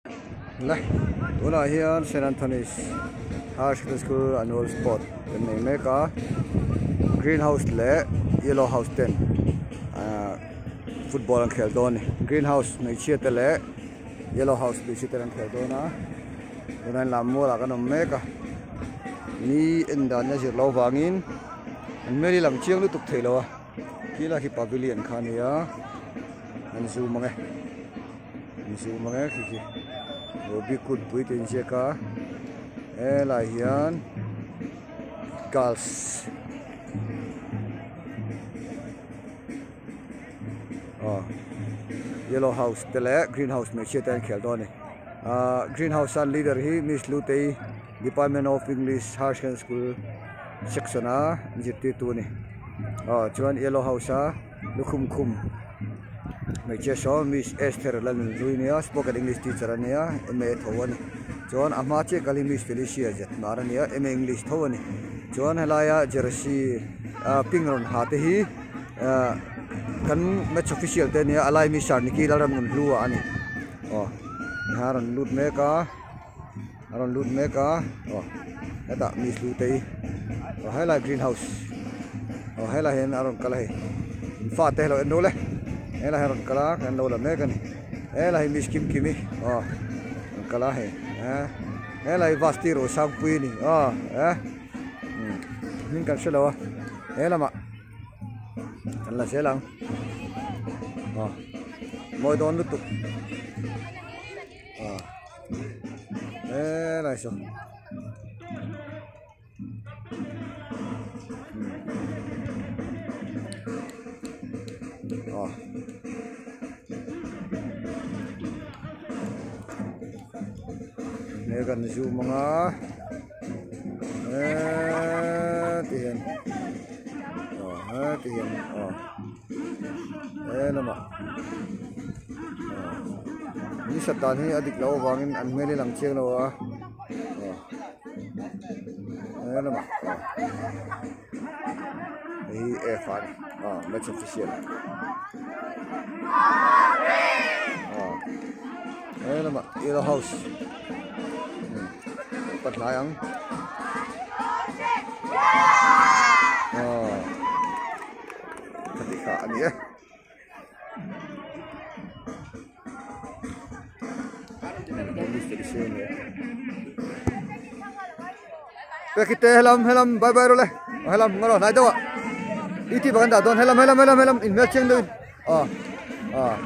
Le tunah hian Saint Anthony's Higher Secondary School annual sport kan nei mek a green house leh yellow house ten ahh football an khel dawn a ni green house hmeichhia te leh yellow house hmeichhia ten an khel dawn a tunah hian lam mual ah kan awm mek a ni en dan a zir loh vangin an hmel hi lang chiang lutuk thei lo a khilai khi pavilion kha a nia an zoom ang e. Mizo mang e khi khi Ruby kut pui tih a inziak a helai hian girls aw yellow house te leh green house hmeichhia te an khel dawn a ni ahh green house a an leader hi miss Lutei department of english higher secondary school section a zirtirtu a ni aw chuan yellow house a lukhum khum. Hmeichhia saw Miss Esther Lalnunhlui nia spoken English teacher a nia M_A tho a ni chuan a hma chiah kal hi Miss Felicia Zetmar a nia M_A English tho a ni chuan helaia jersey ah pink rawn ha te hi ah kan match official te ania a lai mi Sir Nicky Lalramnunhlua a ni aw a rawn lut mek a a rawn lut mek a aw hetah miss Lutei aw helai green house aw helai hian a rawn kal a hei fate hi lo en rul e helai hian a rawn kal a kan lo la mek a ni helai hi miss Kimkimi aw rawn kal a hei eh helai hi bus tir Rosangpuii a ni aw eh hming kan hre lo a he lamah kan la zel ang aw mawi dawn lutuk. Helai saw aw he kan zoom ang a heti hian aw heti hian aw he lamah. Ni sat dan hi a dik loh avangin an hmel hi lang chiang lo a he lamah hei hi F a ni aw match official he lamah yellow house pa hnai ang aw khati kha a ni e. Pekite helam helam bye bye rawh le helam ngaw rawh hnai deuh ah i tih bak an dah dawn helam helam helam helam in hmel chiang deuh in aw aw.